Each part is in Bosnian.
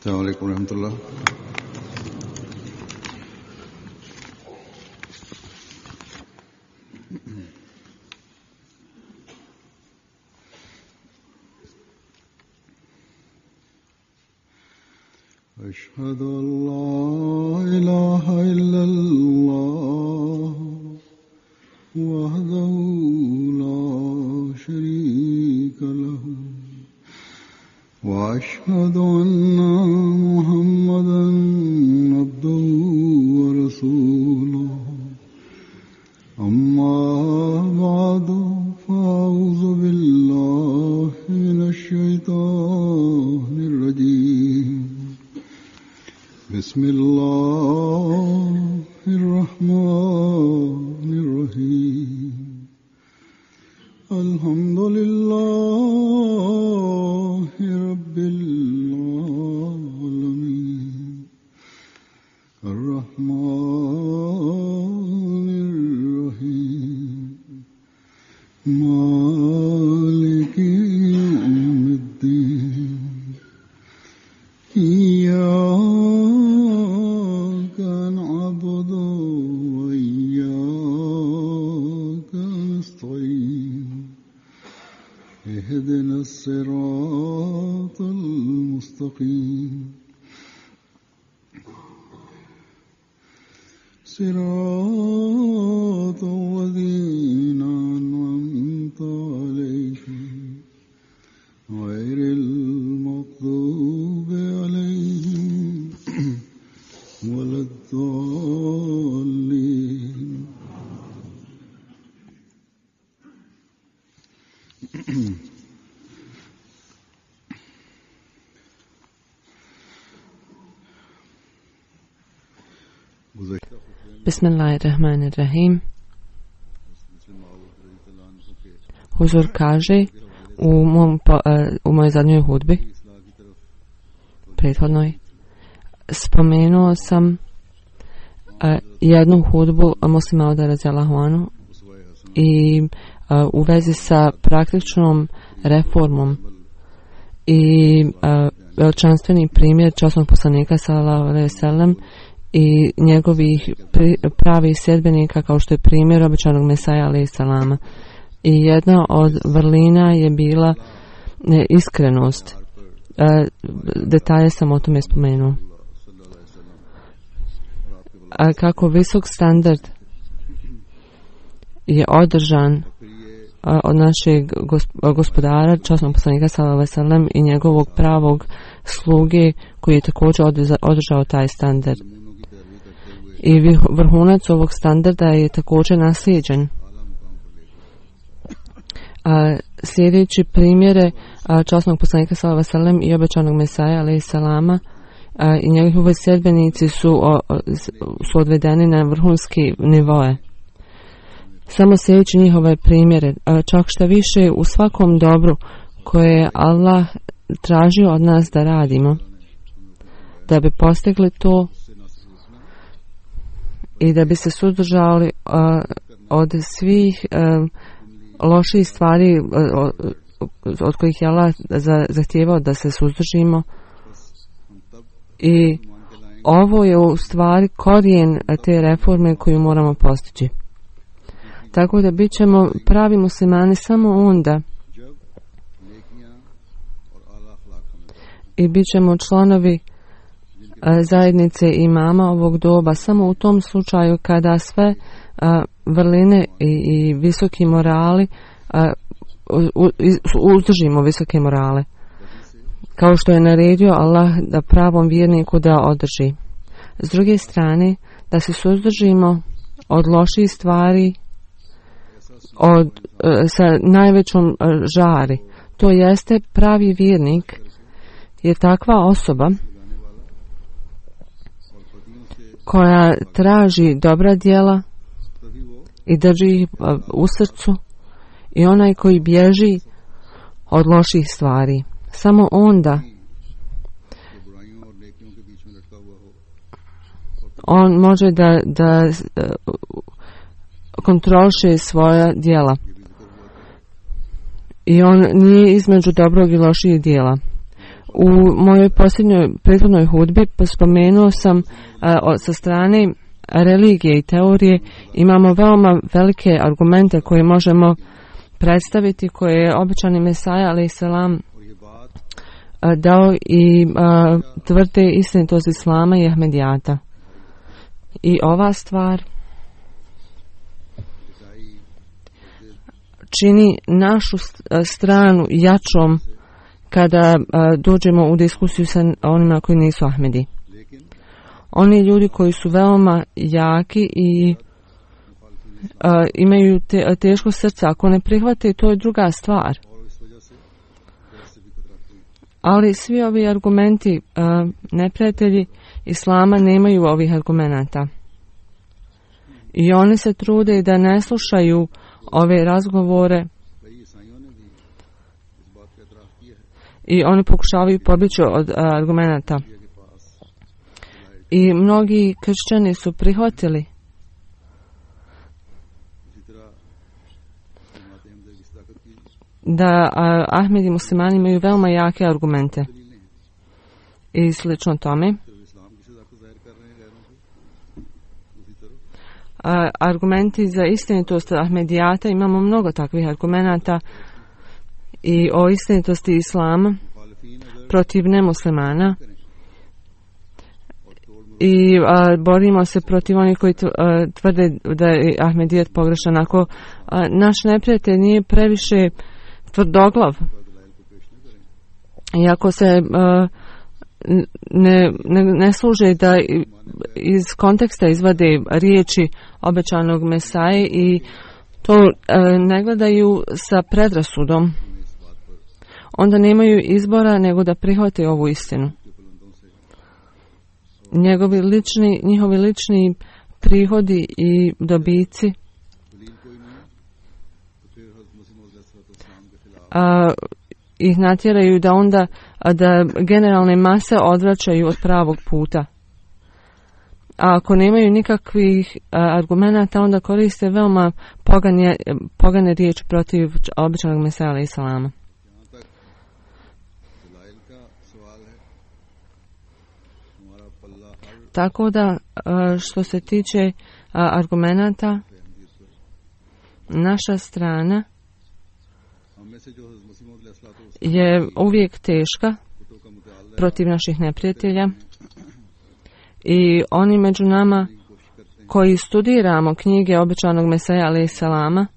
السلام عليكم ورحمة الله. أشهد أن لا إله إلا الله وحده لا شريك له وأشهد أن محمدا عبده ورسوله أما بعد فأعوذ بالله من الشيطان الرجيم بسم الله الرحمن الرحيم الحمد لله رب العالمين الرحمن الرحيم مالك يوم الدين إياك نعبد وإياك نستعين اهدنا الصراط المستقيم صراط الذين أنعمت عليهم غير المغضوب عليهم ولا الضالين. Bismillahirrahmanirrahim. Huzur kaže u mojoj zadnjoj hudbi, prethodnoj, spomenuo sam jednu hudbu Muslima Auda radijallahu anhu i u vezi sa praktičnom reformom i veličanstveni primjer časnog poslanika sallallahu alejhi ve sellem i njegovih pravih sljedbenika kao što je primjer obećanog Mesaja alejhi selama. I jedna od vrlina je bila iskrenost. Detalje sam o tome spomenuo. A kako visok standard je održan od našeg gospodara, časnog poslanika sallallahu alejhi ve sellem i njegovog pravog sluge koji je također održao taj standard. I vrhunac ovog standarda je također naslijeđen. Sljedeći primjere časnog poslanika sallallahu alejhi ve sellem i obećanog Mesaja alejhi selama i njegovi sljedbenici su odvedeni na vrhunski nivoe. Samo sljedeći njihove primjere, čak šta više u svakom dobru koje je Allah tražio od nas da radimo, da bi postigli to i da bi se suzdržali od svih loših stvari od kojih je Allah zahtijevao da se suzdržimo. I ovo je u stvari korijen te reforme koju moramo postići. Tako da bit ćemo pravi muslimani samo onda i bit ćemo članovi zajednice imama ovog doba samo u tom slučaju kada sve vrline i visoki morali uzdržimo visoke morale, kao što je naredio Allah da pravom vjerniku da održi. S druge strane, da se suzdržimo od loših stvari sa najvećom žari. To jeste pravi vjernik je takva osoba koja traži dobra djela i drži ih u srcu i onaj koji bježi od loših stvari. Samo onda on može da kontroliše svoja djela. I on nije između dobrog i loših djela. U mojoj posljednjoj prethodnoj hudbi spomenuo sam sa strane religije i teorije imamo veoma velike argumente koje možemo predstaviti, koje je obećani Mesaja alejhi selam dao i tvrde istinitost islama i Ahmedijata. I ova stvar čini našu stranu jačom kada dođemo u diskusiju sa onima koji nisu Ahmedi. Oni ljudi koji su veoma jaki i imaju teško srce, ako ne prihvate, to je druga stvar. Ali svi ovi argumenti, neprijatelji Islama nemaju ovih argumenata. I oni se trude da ne slušaju ove razgovore i oni pokušavaju pobjeći od argumenata. I mnogi kršćani su prihvatili da Ahmedi muslimani imaju veoma jake argumente. I slično tome. Argumenti za istinitost Ahmedijata, imamo mnogo takvih argumenata i o istinitosti Islama protiv nemuslimana. I borimo se protiv onih koji tvrde da je Ahmedijat pogrešan. Ako naš neprijatelj nije previše tvrdoglav i ako se ne služe da iz konteksta izvade riječi obećanog Mesaje i to ne gledaju sa predrasudom, onda nemaju izbora nego da prihvate ovu istinu. Njihovi lični prihodi i dobici ih natjeraju da onda da generalne mase odvraćaju od pravog puta. A ako nemaju nikakvih argumenata, onda koriste veoma pogane riječi protiv običanog Mesaja alejhi selama. Tako da što se tiče argumenata, naša strana je uvijek teška protiv naših neprijatelja i oni među nama koji studiramo knjige obećanog Mesaja alejhi selama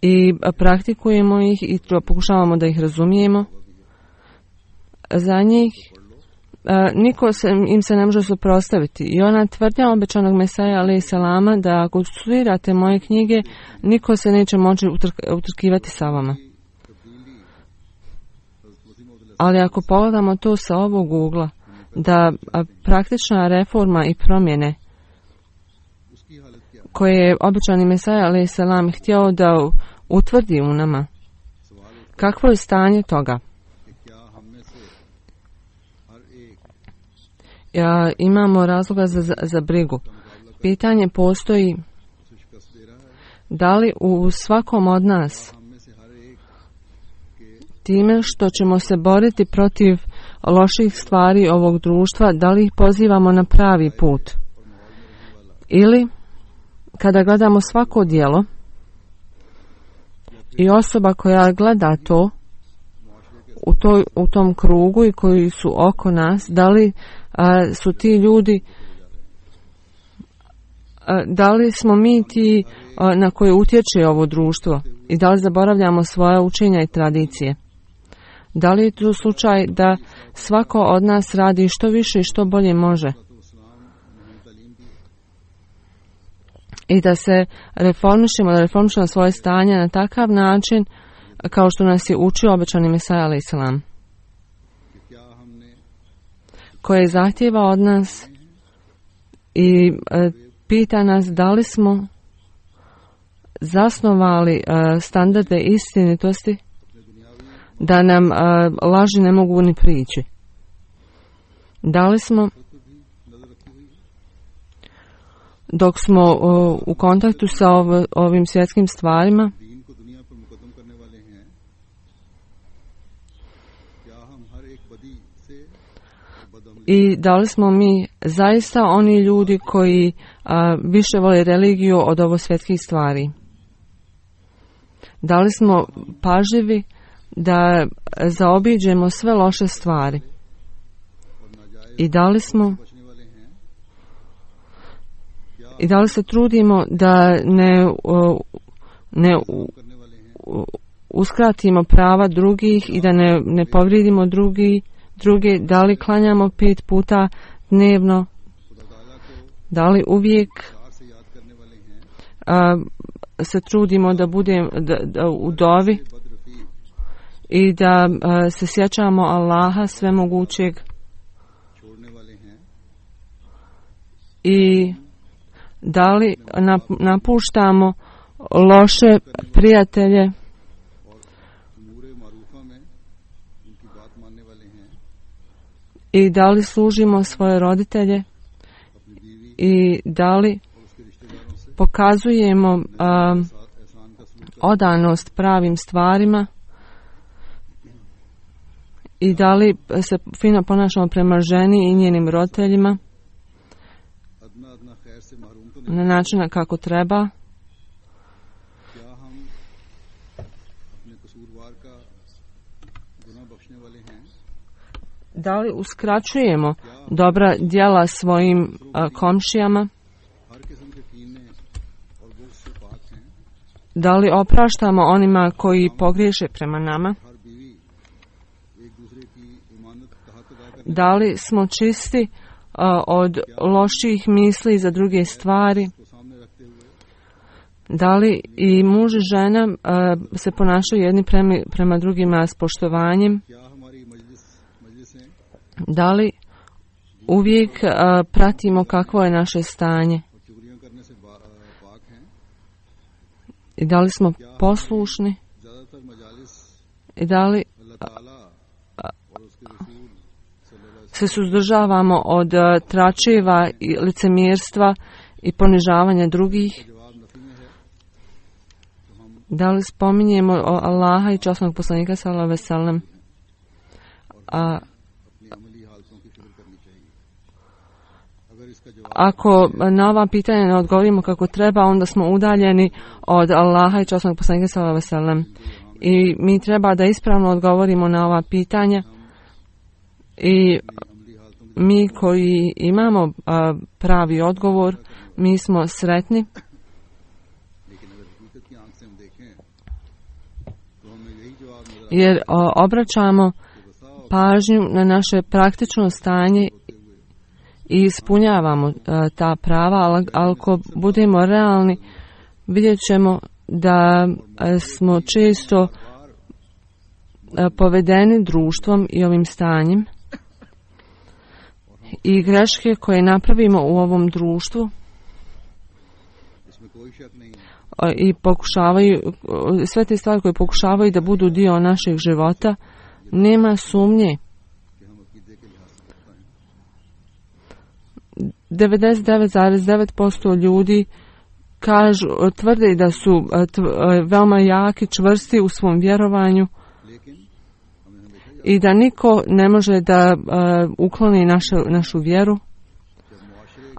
i praktikujemo ih i pokušavamo da ih razumijemo, za njih niko im se ne može suprotstaviti. I ona tvrdnja obećanog Mesaja alejhi selama da ako studirate moje knjige, niko se neće moći utrkivati sa vama. Ali ako pogledamo to sa ovog ugla, da praktična reforma i promjene koje je obećani Mesaja alejhi selam htio da utvrdi u nama, kakvo je stanje toga? Imamo razloga za brigu. Pitanje postoji da li u svakom od nas time što ćemo se boriti protiv loših stvari ovog društva, da li ih pozivamo na pravi put? Ili kada gledamo svako djelo i osoba koja gleda to u tom krugu i koji su oko nas, da li su ti ljudi, da li smo mi ti na koje utječe ovo društvo i da li zaboravljamo svoje učenja i tradicije? Da li je to slučaj da svako od nas radi što više i što bolje može? I da se reformišemo svoje stanje na takav način kao što nas je učio obećani Mesaja alejhi selam, koje zahtijeva od nas i pita nas da li smo zasnovali standarde istinitosti da nam laži ne mogu ni prići. Da li smo, dok smo u kontaktu sa ovim svjetskim stvarima, I da li smo mi zaista oni ljudi koji više vole religiju od ovo svjetskih stvari? Da li smo pažljivi da zaobiđemo sve loše stvari? I da li se trudimo da ne uskratimo prava drugih i da ne povrijedimo druge? Da li klanjamo 5 puta dnevno? Da li uvijek se trudimo da budemo u dovi i da se sjećamo Allaha svemogućeg? I da li napuštamo loše prijatelje? I da li služimo svoje roditelje? I da li pokazujemo odanost pravim stvarima? I da li se fino ponašamo prema ženi i njenim roditeljima na način kako treba? Da li uskraćujemo dobra djela svojim komšijama? Da li opraštamo onima koji pogriješe prema nama? Da li smo čisti od loših misli za druge stvari? Da li i muž i žena se ponašaju jedni prema drugima s poštovanjem? Da li uvijek pratimo kakvo je naše stanje? I da li smo poslušni? I da li se suzdržavamo od tračeva i licemjerstva i ponižavanja drugih? Da li spominjemo Allaha i časnog poslanika sallallahu alejhi ve sellem? Ako na ova pitanja ne odgovorimo kako treba, onda smo udaljeni od Allaha i časnog poslanika sallallahu alejhi ve sellem. I mi treba da ispravno odgovorimo na ova pitanja. I mi koji imamo pravi odgovor, mi smo sretni. Jer obraćamo pažnju na naše praktično stanje i ispunjavamo ta prava, ali ako budemo realni, vidjet ćemo da smo često povedeni društvom i ovim stanjem i greške koje napravimo u ovom društvu i pokušavaju, sve te stvari koje pokušavaju da budu dio našeg života, nema sumnje. 99,9% ljudi tvrde da su veoma jaki, čvrsti u svom vjerovanju i da niko ne može da ukloni našu vjeru,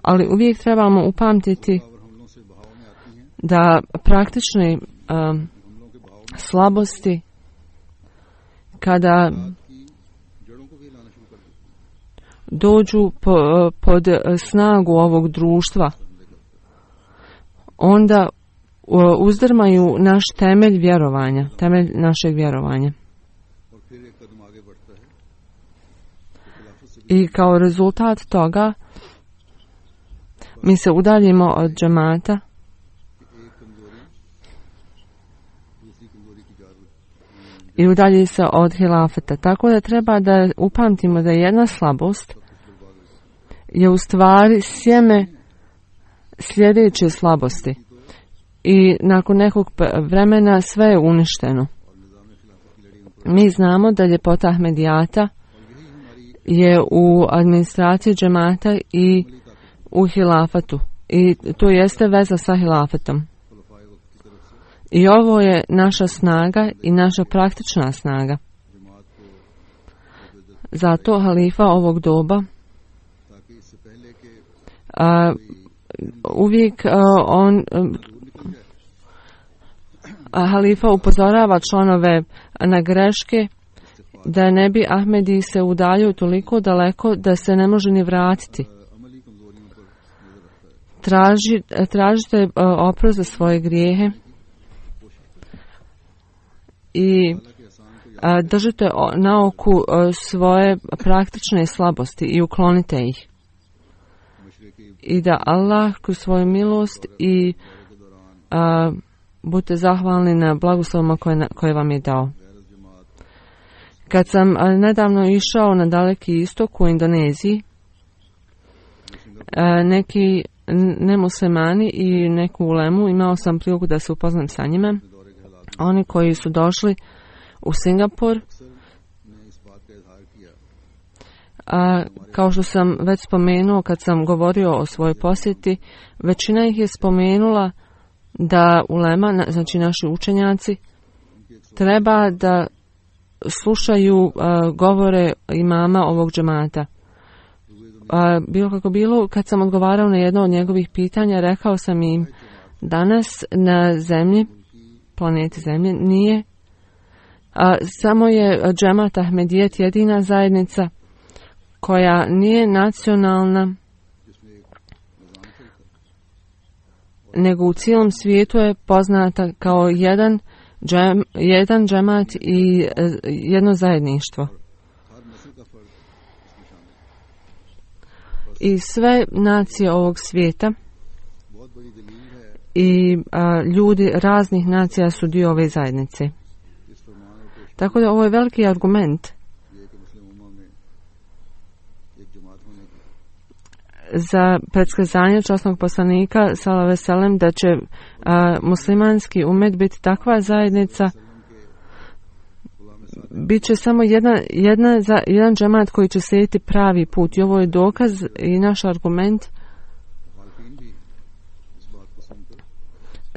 ali uvijek trebamo upamtiti da praktične slabosti, kada dođu pod snagu ovog društva, onda uzdrmaju naš temelj vjerovanja, temelj našeg vjerovanja. I kao rezultat toga mi se udaljimo od džemata i udalji se od hilafeta. Tako da treba da upamtimo da jedna slabost je u stvari sjeme sljedeće slabosti. I nakon nekog vremena sve je uništeno. Mi znamo da ljepota Ahmedijata je u administraciji džemata i u hilafatu. I to jeste veza sa hilafetom. I ovo je naša snaga i naša praktična snaga. Zato halifa ovog doba uvijek halifa upozorava članove na greške, da ne bi Ahmedi se udaljio toliko daleko da se ne može ni vratiti. Tražite oprost za svoje grijehe i držite na oku svoje praktične slabosti i uklonite ih. I da Allah kroz svoju milost i budite zahvalni na blagoslovima koje vam je dao. Kad sam nedavno išao na Daleki istok u Indoneziji, neki nemuslimani i neku ulemu, imao sam priliku da se upoznam sa njima. Oni koji su došli u Singapur, kao što sam već spomenuo kad sam govorio o svojoj posjeti, većina ih je spomenula da ulema, znači naši učenjaci, treba da slušaju govore imama ovog džemata. Bilo kako bilo, kad sam odgovarao na jedno od njegovih pitanja, rekao sam im, danas na zemlji, planeti zemlje, nije, samo je džemat Ahmedijet jedina zajednica koja nije nacionalna, nego u cijelom svijetu je poznata kao jedan džemat i jedno zajedništvo. I sve nacije ovog svijeta i ljudi raznih nacija su dio ove zajednice. Tako da ovo je veliki argument za predskazanje časnog poslanika sallallahu alejhi ve sellem da će muslimanski umet biti takva zajednica, bit će samo jedan džemat koji će slijediti pravi put. I ovo je dokaz i naš argument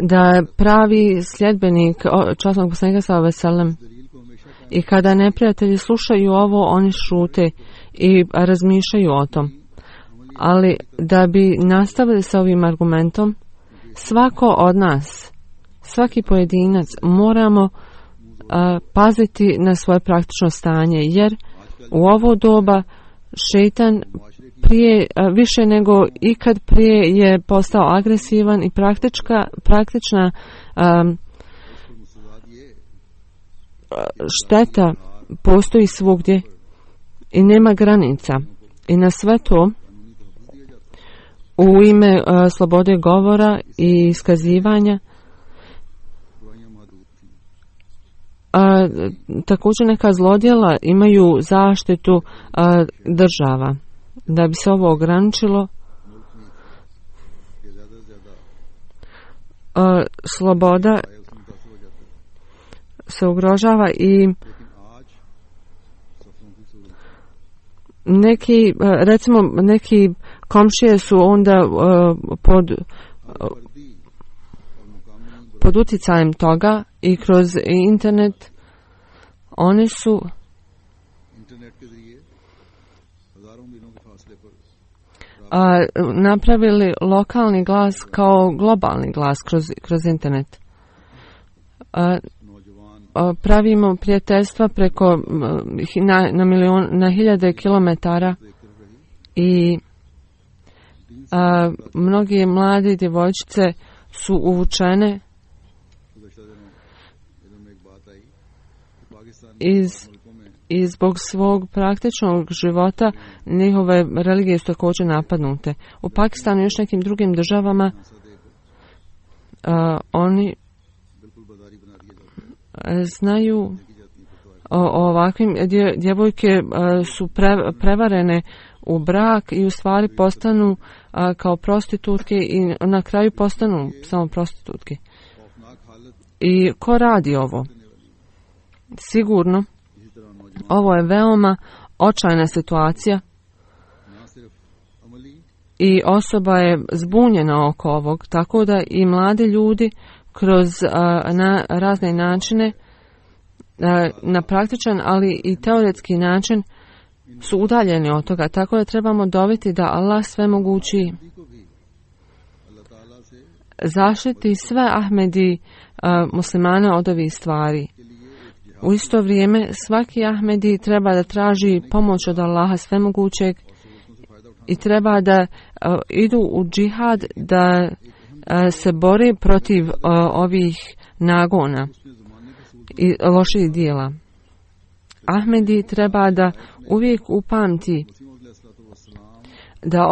da pravi sljedbenik časnog poslanika sallallahu alejhi ve sellem, i kada neprijatelji slušaju ovo, oni šute i razmišljaju o tom. Ali da bi nastavili sa ovim argumentom, svako od nas, svaki pojedinac, moramo paziti na svoje praktično stanje, jer u ovo doba šejtan više nego ikad prije je postao agresivan i praktična šteta postoji svugdje i nema granica. I na sve to, u ime slobode govora i iskazivanja, također neka zlodjela imaju zaštitu država. Da bi se ovo ograničilo, sloboda se ugrožava i neki komšije su onda pod utjecajem toga i kroz internet oni su napravili lokalni glas kao globalni glas kroz internet. Pravimo prijateljstva preko na hiljade kilometara i mnogi mladi djevojčice su uvučene i zbog svog praktičnog života njihove religije su također napadnute. U Pakistanu i još nekim drugim državama oni znaju o ovakvim djevojke su prevarene u brak i u stvari postanu kao prostitutke i na kraju postanu samo prostitutke. I ko radi ovo? Sigurno, ovo je veoma očajna situacija i osoba je zbunjena oko ovog, tako da i mladi ljudi kroz na razne načine, na praktičan, ali i teoretski način su udaljeni od toga, tako da trebamo doviti da Allah svemogući zaštiti sve Ahmedi muslimane od ovih stvari. U isto vrijeme svaki Ahmedi treba da traži pomoć od Allaha svemogućeg i treba da idu u džihad, da se bori protiv ovih nagona i loših dijela. Ahmedi treba da uvijek upamti da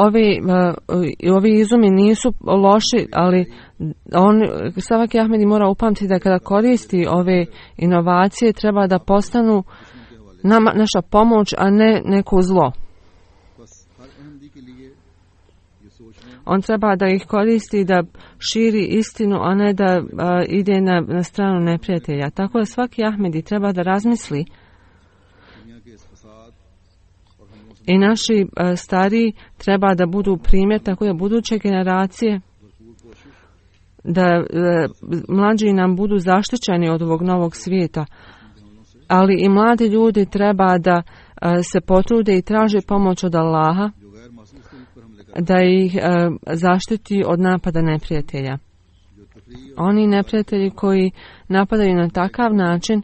ovi izumi nisu loši, ali svaki Ahmedi mora upamtiti da kada koristi ove inovacije treba da postanu naša pomoć, a ne neko zlo. On treba da ih koristi da širi istinu, a ne da ide na stranu neprijatelja. Tako da svaki Ahmedi treba da razmisli i naši stariji treba da budu primjer, tako da buduće generacije, da mlađi nam budu zaštićeni od ovog novog svijeta. Ali i mladi ljudi treba da se potrude i traže pomoć od Allaha, da ih zaštiti od napada neprijatelja. Oni neprijatelji koji napadaju na takav način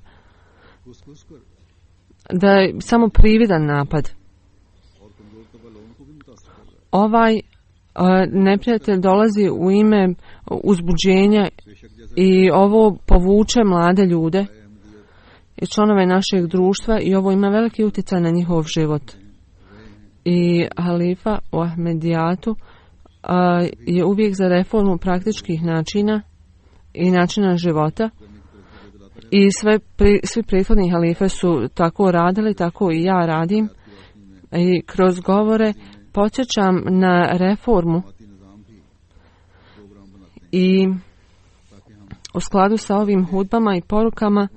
da je samo prividan napad. Ovaj neprijatelj dolazi u ime uzbuđenja i ovo povuče mlade ljude i članove našeg društva i ovo ima veliki utjecaj na njihov život. I halifa u Ahmedijatu je uvijek za reformu praktičkih načina i načina života i svi prethodni halife su tako radili, tako i ja radim i kroz govore podsjećam na reformu i u skladu sa ovim hudbama i porukama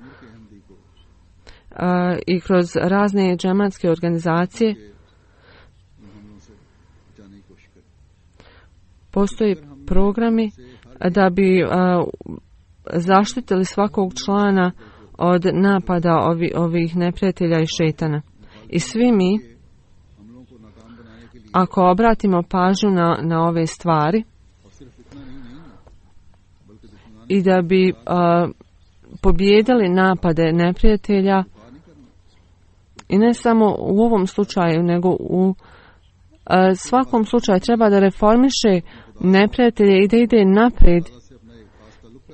i kroz razne džematske organizacije postoje programi da bi zaštitili svakog člana od napada ovih neprijatelja i šetana. I svi mi, ako obratimo pažnju na ove stvari i da bi pobijedili napade neprijatelja, i ne samo u ovom slučaju, nego u svakom slučaju treba da reformiše neprijatelje i da ide naprijed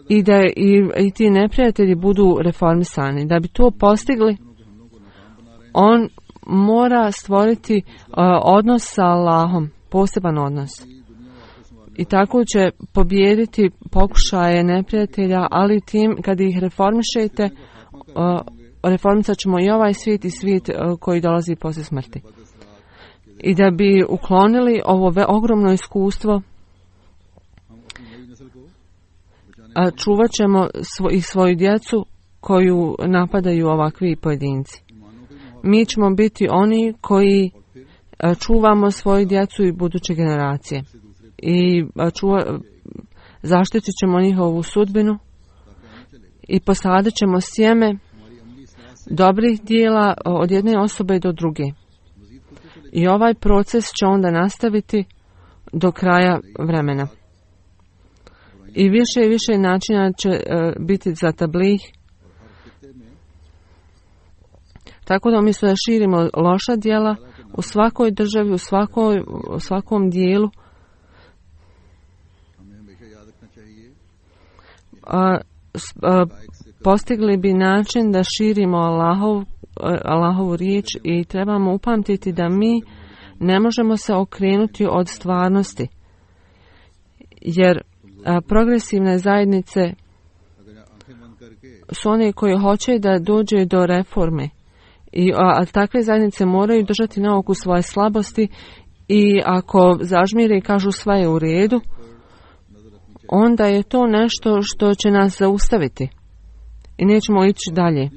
i da i ti neprijatelji budu reformisani. Da bi to postigli, on mora stvoriti odnos sa Allahom, poseban odnos. I tako će pobijediti pokušaje neprijatelja, ali tim kad ih reformišete, reformisat ćemo i ovaj svijet i svijet koji dolazi poslije smrti. I da bi uklonili ovo ogromno iskustvo, čuvat ćemo i svoju djecu koju napadaju ovakvi pojedinci. Mi ćemo biti oni koji čuvamo svoju djecu i buduće generacije. I zaštitit ćemo njihovu sudbinu i posadit ćemo sjeme dobrih dijela od jedne osobe do druge. I ovaj proces će onda nastaviti do kraja vremena. I više načina će biti za tablih. Tako da umjesto da širimo loša djela u svakoj državi, u svakom dijelu, postigli bi način da širimo Allahovu riječ i trebamo upamtiti da mi ne možemo se okrenuti od stvarnosti. Jer progresivne zajednice su one koje hoće da dođe do reforme. A takve zajednice moraju držati na oku svoje slabosti i ako zažmire i kažu sve je u redu, onda je to nešto što će nas zaustaviti i nećemo ići dalje.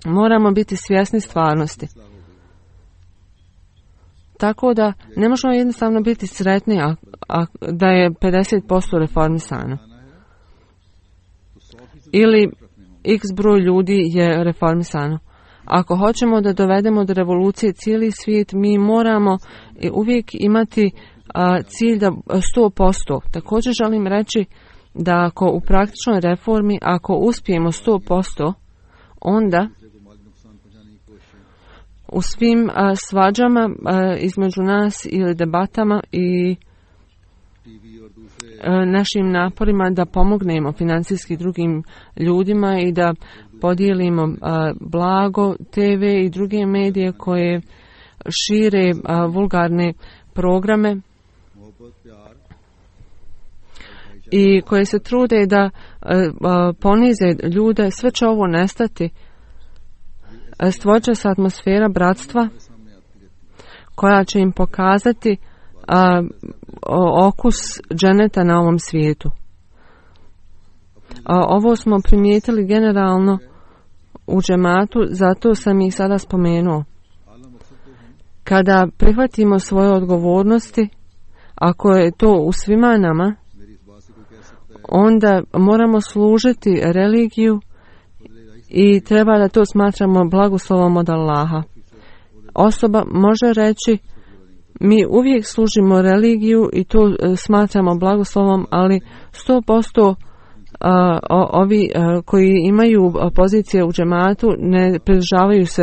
Moramo biti svjesni stvarnosti. Tako da ne možemo jednostavno biti sretni da je 50% reformisano. Ili x broj ljudi je reformisano. Ako hoćemo da dovedemo do revolucije cijeli svijet, mi moramo uvijek imati cilj da 100%. Također želim reći da ako u praktičnoj reformi, ako uspijemo 100%, onda u svim svađama između nas ili debatama i našim naporima da pomognemo financijski drugim ljudima i da podijelimo blago, TV i druge medije koje šire vulgarne programe i koje se trude da ponize ljude, sve će ovo nestati. Stvorit će se atmosfera bratstva koja će im pokazati okus dženeta na ovom svijetu. Ovo smo primijetili generalno u džematu, zato sam ih sada spomenuo. Kada prihvatimo svoje odgovornosti, ako je to u svima nama, onda moramo služiti religiju i treba da to smatramo blagoslovom od Allaha. Osoba može reći, mi uvijek služimo religiju i to smatramo blagoslovom, ali 100% ovi koji imaju pozicije u džematu ne pridržavaju se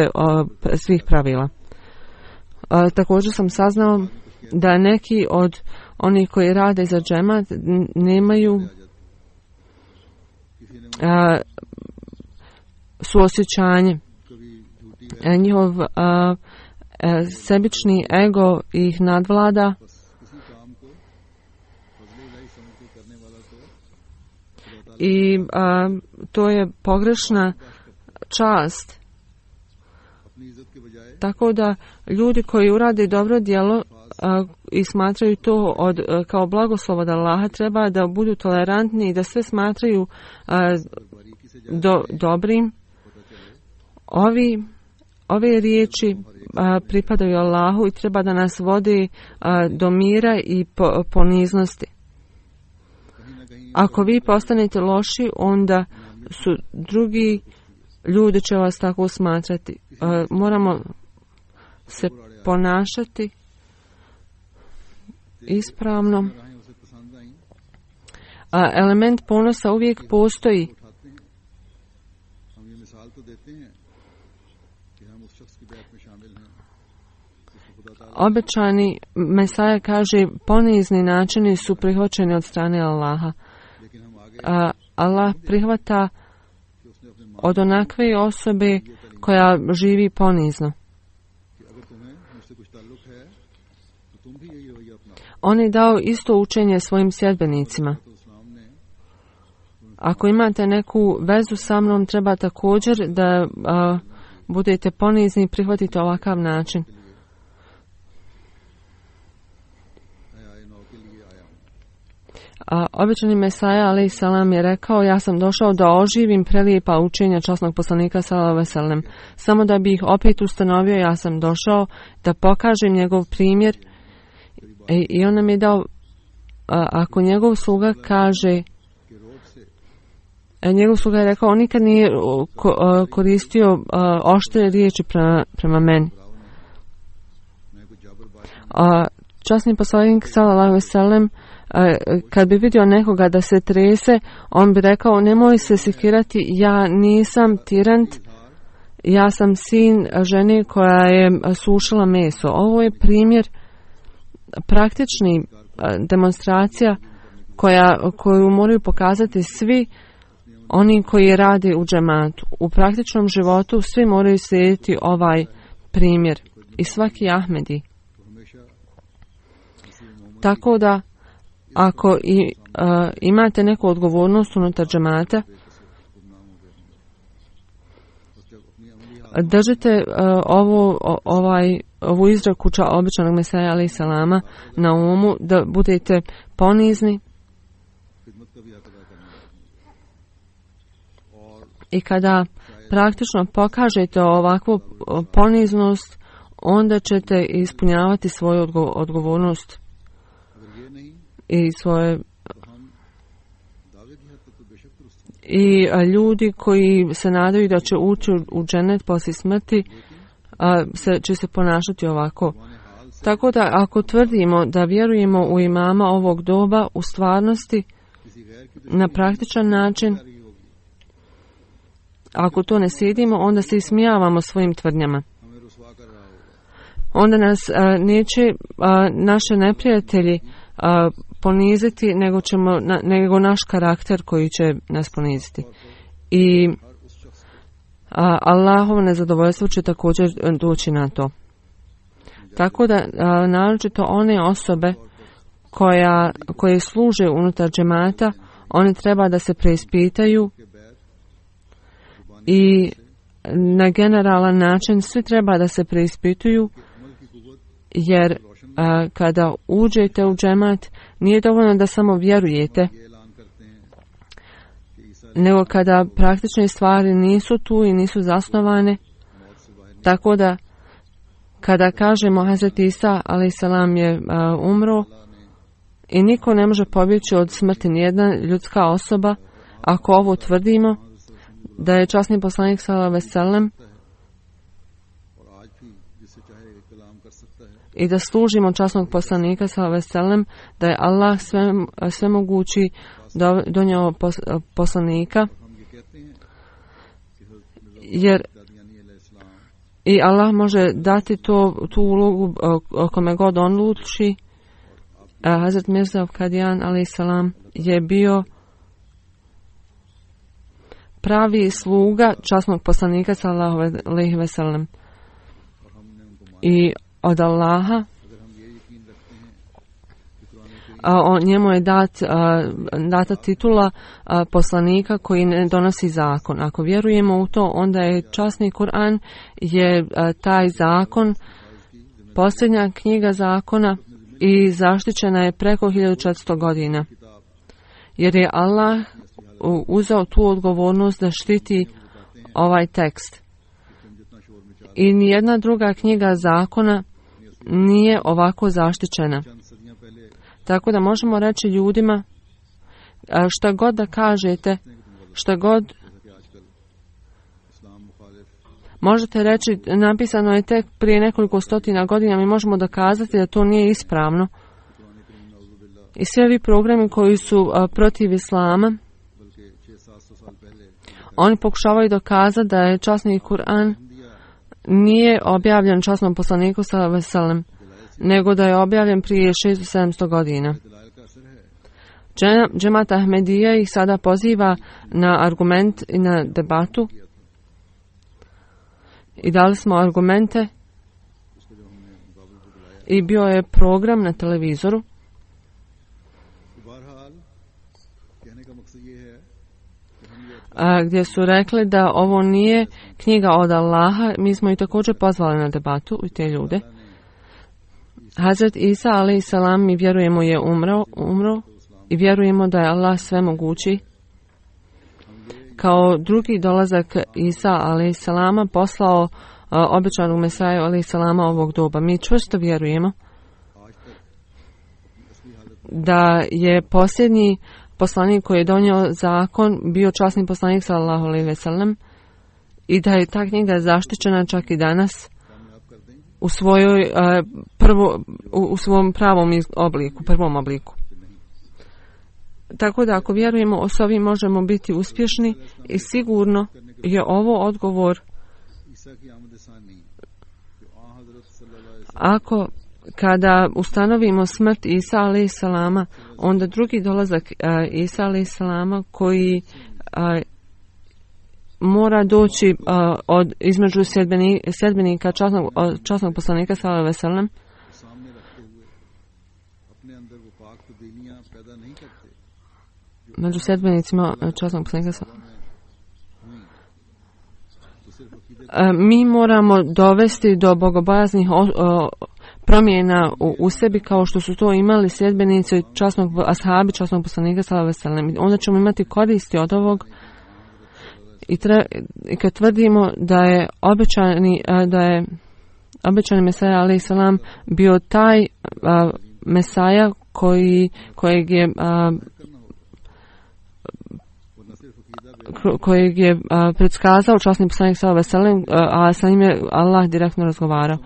svih pravila. Također sam saznao da neki od onih koji rade za džemat nemaju suosjećanje. Njihov sebični ego ih nadvlada i to je pogrešna čast. Tako da ljudi koji urade dobro djelo i smatraju to kao blagoslov od Allaha, treba da budu tolerantni i da sve smatraju dobrim. Ove riječi pripadaju Allahu i treba da nas vodi do mira i poniznosti. Ako vi postanete loši, onda su drugi ljudi će vas tako smatrati. Moramo se ponašati ispravno. Element ponosa uvijek postoji. Obećani Mesaja kaže, ponizni načini su prihvaćeni od strane Allaha. Allah prihvata od onakve osobe koja živi ponizno. On je dao isto učenje svojim sljedbenicima. Ako imate neku vezu sa mnom, treba također da budete ponizni i prihvatite ovakav način. Obećani Mesaja alejhi selam je rekao, ja sam došao da oživim prelijepa učenja časnog poslanika sallallahu alejhi ve sellem. Samo da bi ih opet ustanovio, ja sam došao da pokažem njegov primjer i on nam je dao, ako njegov sluga kaže, njegov sluga je rekao, on nikad nije koristio oštre riječi prema meni. Časni poslanik sallallahu alejhi ve sellem kad bi vidio nekoga da se trese, on bi rekao, nemoj se sekirati, ja nisam tirant, ja sam sin žene koja je sušila meso. Ovo je primjer praktični demonstracija koju moraju pokazati svi oni koji rade u džematu. U praktičnom životu svi moraju slijediti ovaj primjer i svaki Ahmedi. Tako da ako imate neku odgovornost unutar džemata, držite ovu izreku obećanog Mesaja alejhi selama na umu, da budete ponizni i kada praktično pokažete ovakvu poniznost, onda ćete ispunjavati svoju odgovornost i svoje i ljudi koji se nadaju da će ući u dženet poslije smrti će se ponašati ovako. Tako da ako tvrdimo da vjerujemo u imama ovog doba, u stvarnosti na praktičan način, ako to ne slijedimo, onda se ismijavamo svojim tvrdnjama. Onda nas neće naše neprijatelji poniziti, nego naš karakter koji će nas poniziti. I Allahovo nezadovoljstvo će također doći na to. Tako da naročito one osobe koje služe unutar džemata, oni treba da se preispitaju i na generalan način svi treba da se preispituju, jer kada uđete u džemat nije dovoljno da samo vjerujete, nego kada praktične stvari nisu tu i nisu zasnovane. Tako da kada kažemo Hazret Isa a.s. je umro i niko ne može pobjeći od smrti, nijedna ljudska osoba, ako ovo tvrdimo da je časni poslanik s.a.v. i da služimo časnog poslanika s.a.v. da je Allah svemogući donio poslanika, jer i Allah može dati tu ulogu kome god on odluči. Hazret Mirza Kadian a.s. je bio pravi sluga časnog poslanika sallallahu alejhi ve sellem. I od Allaha njemu je data titula poslanika koji ne donosi zakon. Ako vjerujemo u to, onda je časni Kur'an je taj zakon, posljednja knjiga zakona i zaštićena je preko 1400 godina. Jer je Allah uzeo tu odgovornost da štiti ovaj tekst. I nijedna druga knjiga zakona nije ovako zaštićena. Tako da možemo reći ljudima, šta god da kažete, šta god možete reći, napisano je tek prije nekoliko stotina godina, mi možemo dokazati da to nije ispravno. I sve ovi programi koji su protiv islama, oni pokušavaju dokazati da je časni Kur'an nije objavljen časnom poslaniku sallallahu alejhi ve sellem, nego da je objavljen prije 600-700 godina. Džemat Ahmedija ih sada poziva na argument i na debatu. I dali smo argumente i bio je program na televizoru gdje su rekli da ovo nije knjiga od Allaha. Mi smo i također pozvali na debatu i te ljude. Hazret Isa a.s. mi vjerujemo je umro i vjerujemo da je Allah svemogući. Kao drugi dolazak Isa a.s. poslao obećanog Mesaju a.s. ovog doba. Mi čvrsto vjerujemo da je posljednji poslanik koji je donio zakon bio časni poslanik sallallahu alejhi ve sellem i da je ta knjiga zaštićena čak i danas u svom pravom obliku, prvom obliku. Tako da ako vjerujemo s ovim možemo biti uspješni i sigurno je ovo odgovor. Ako kada ustanovimo smrt Isa a.s. onda drugi dolazak Isa a.s. koji mora doći između sljedbenika časnog poslanika sallallahu alejhi ve sellem, među sljedbenicima časnog poslanika mi moramo dovesti do bogobojaznih promjena u sebi kao što su to imali sljedbenici ashabi časnog poslanika sallallahu alejhi ve sellem. Onda ćemo imati koristi od ovog i kad tvrdimo da je obećani Mesaja alejhi salam bio taj Mesaja kojeg je predskazao časni poslanik sallallahu alejhi ve sellem, a sa njim je Allah direktno razgovarao.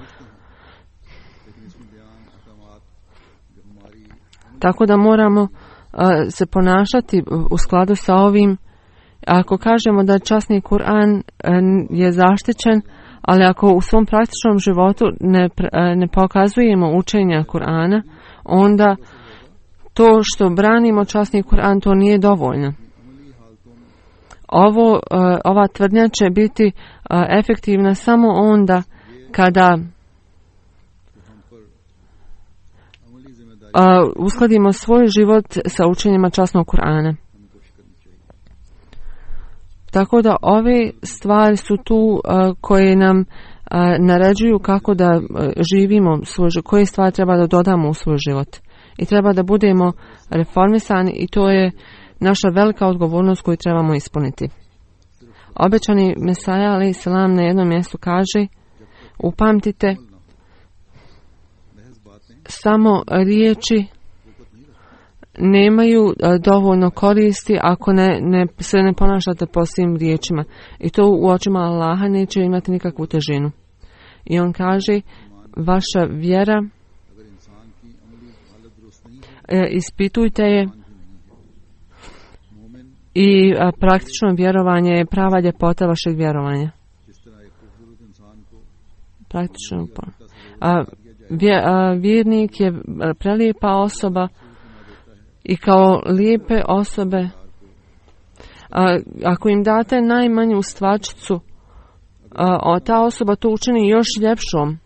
Tako da moramo se ponašati u skladu sa ovim. Ako kažemo da časni Kur'an je zaštićen, ali ako u svom praktičnom životu ne pokazujemo učenja Kur'ana, onda to što branimo časni Kur'an, to nije dovoljno. Ova tvrdnja će biti efektivna samo onda kada uskladimo svoj život sa učenjima časnog Kur'ana. Tako da ove stvari su tu koje nam naređuju kako da živimo svoj život, koje stvari treba da dodamo u svoj život. I treba da budemo reformisani i to je naša velika odgovornost koju trebamo ispuniti. Obećani Mesaja alejhi selam na jednom mjestu kaže: upamtite, samo riječi nemaju dovoljno koristi ako se ne ponašate po svim riječima. I to u očima Allaha neće imati nikakvu težinu. I on kaže: vaša vjera, ispitujte je, i praktično vjerovanje je prava ljepota vašeg vjerovanja. Praktično. Vjernik je prelijepa osoba i kao lijepe osobe, ako im date najmanju stvačicu, ta osoba to učini još ljepšom.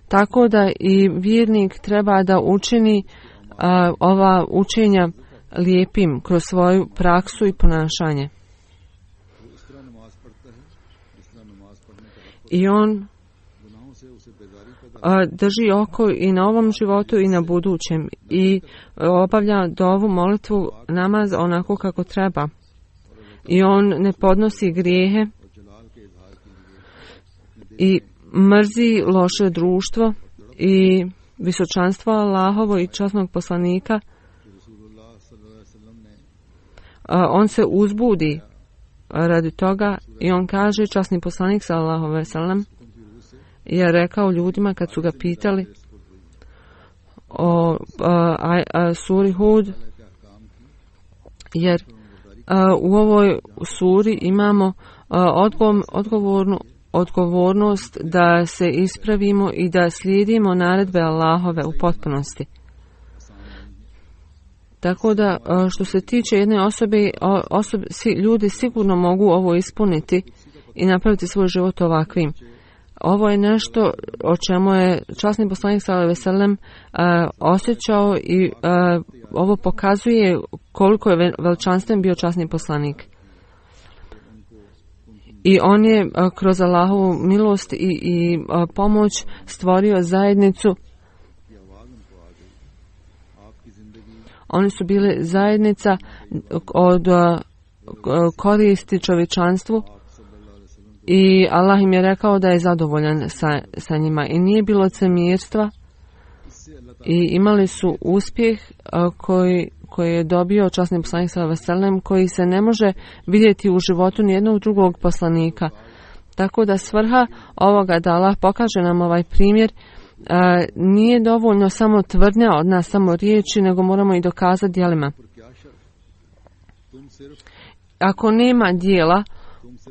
Tako da i vjernik treba da učini ova učenja lijepim kroz svoju praksu i ponašanje. I on drži oko i na ovom životu i na budućem i obavlja dovu, molitvu, namaz onako kako treba. I on ne podnosi grijehe i mrzi loše društvo i visočanstvo Allahovo i časnog poslanika. On se uzbudi radi toga i on kaže, časni poslanik sallallahu alejhi ve sellem je rekao ljudima kad su ga pitali o suri Hud, jer u ovoj suri imamo odgovornost da se ispravimo i da slijedimo naredbe Allahove u potpunosti. Tako da što se tiče jedne osobe, ljudi sigurno mogu ovo ispuniti i napraviti svoj život ovakvim. Ovo je nešto o čemu je časni poslanik sallallahu alejhi ve sellem osjećao i ovo pokazuje koliko je veličanstven bio časni poslanik. I on je kroz Allahovu milost i pomoć stvorio zajednicu. Oni su bili zajednica od koristi čovječanstvu i Allah im je rekao da je zadovoljan sa njima i nije bilo licemjerstva i imali su uspjeh koji je dobio časni poslanik sallallahu alejhi ve sellem, koji se ne može vidjeti u životu nijednog drugog poslanika. Tako da svrha ovoga da Allah pokaže nam ovaj primjer nije dovoljno samo tvrdnja od nas, samo riječi, nego moramo i dokazati djelima. Ako nema djela,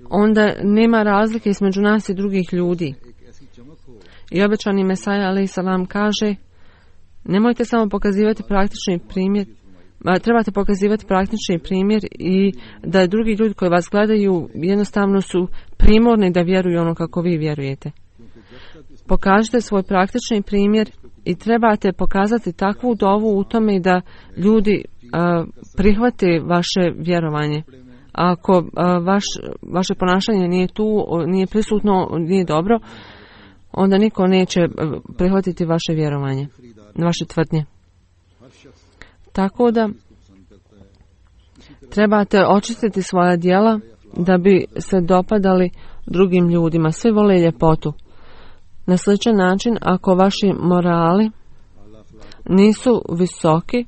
onda nema razlike između nas i drugih ljudi. I obećani Mesaja alejhi selam kaže, nemojte samo pokazivati praktični primjer, trebate pokazivati praktični primjer i da drugi ljudi koji vas gledaju jednostavno su primorni da vjeruju ono kako vi vjerujete. Pokažite svoj praktični primjer i trebate pokazati takvu dovu u tome da ljudi prihvate vaše vjerovanje. Ako vaše ponašanje nije tu, nije prisutno, nije dobro, onda niko neće prihvatiti vaše vjerovanje, vaše tvrdnje. Tako da trebate očistiti svoja djela da bi se dopadali drugim ljudima. Svi vole ljepotu. Na sličan način, ako vaši morali nisu visoki,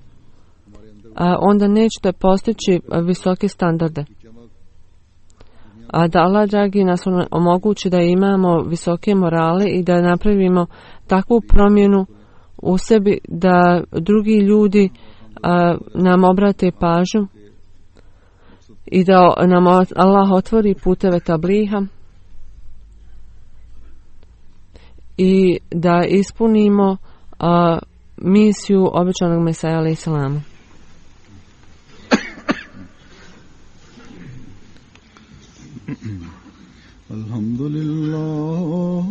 onda nećete postići visoke standarde. A da Allah dragi nas omogući da imamo visoke morale i da napravimo takvu promjenu u sebi da drugi ljudi nam obrate pažnju i da nam Allah otvori puteve tabliha i da ispunimo misiju obećanog Mesaja alejhi selam. Alhamdulillah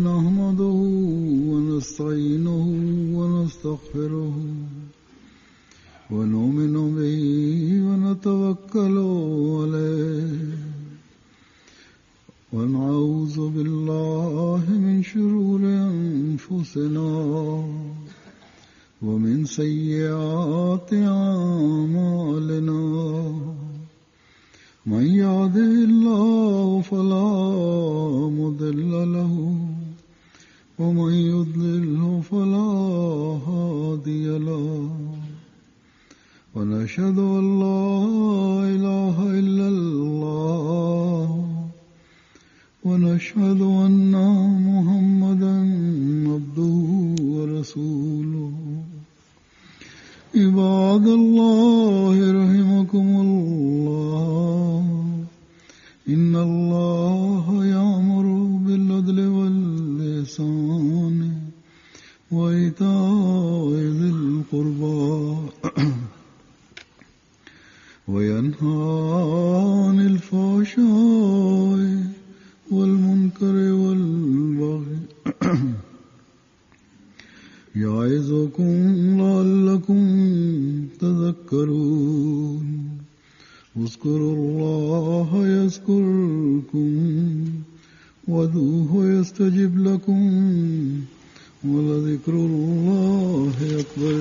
nahmaduhu wa nasta'inuhu wa nastaghfiruhu wa nu'minu bihi wa natawakkalu alayhi wa na'udzu billahi min shururi anfusina wa min sayyiati a'malina. من يهده الله فلا مضل له ومن يضلله فلا هادي له ونشهد أن لا إله إلا الله ونشهد أن محمدا عبده ورسوله. عباد الله رحمكم الله إن الله يأمر بالعدل والإحسان وإيتاء ذي القربى وينهى عن الفحشاء والمنكر والبغي يعظكم لعلكم تذكرون. اذكروا الله يذكركم وادعوه يستجب لكم ولذكر الله أكبر.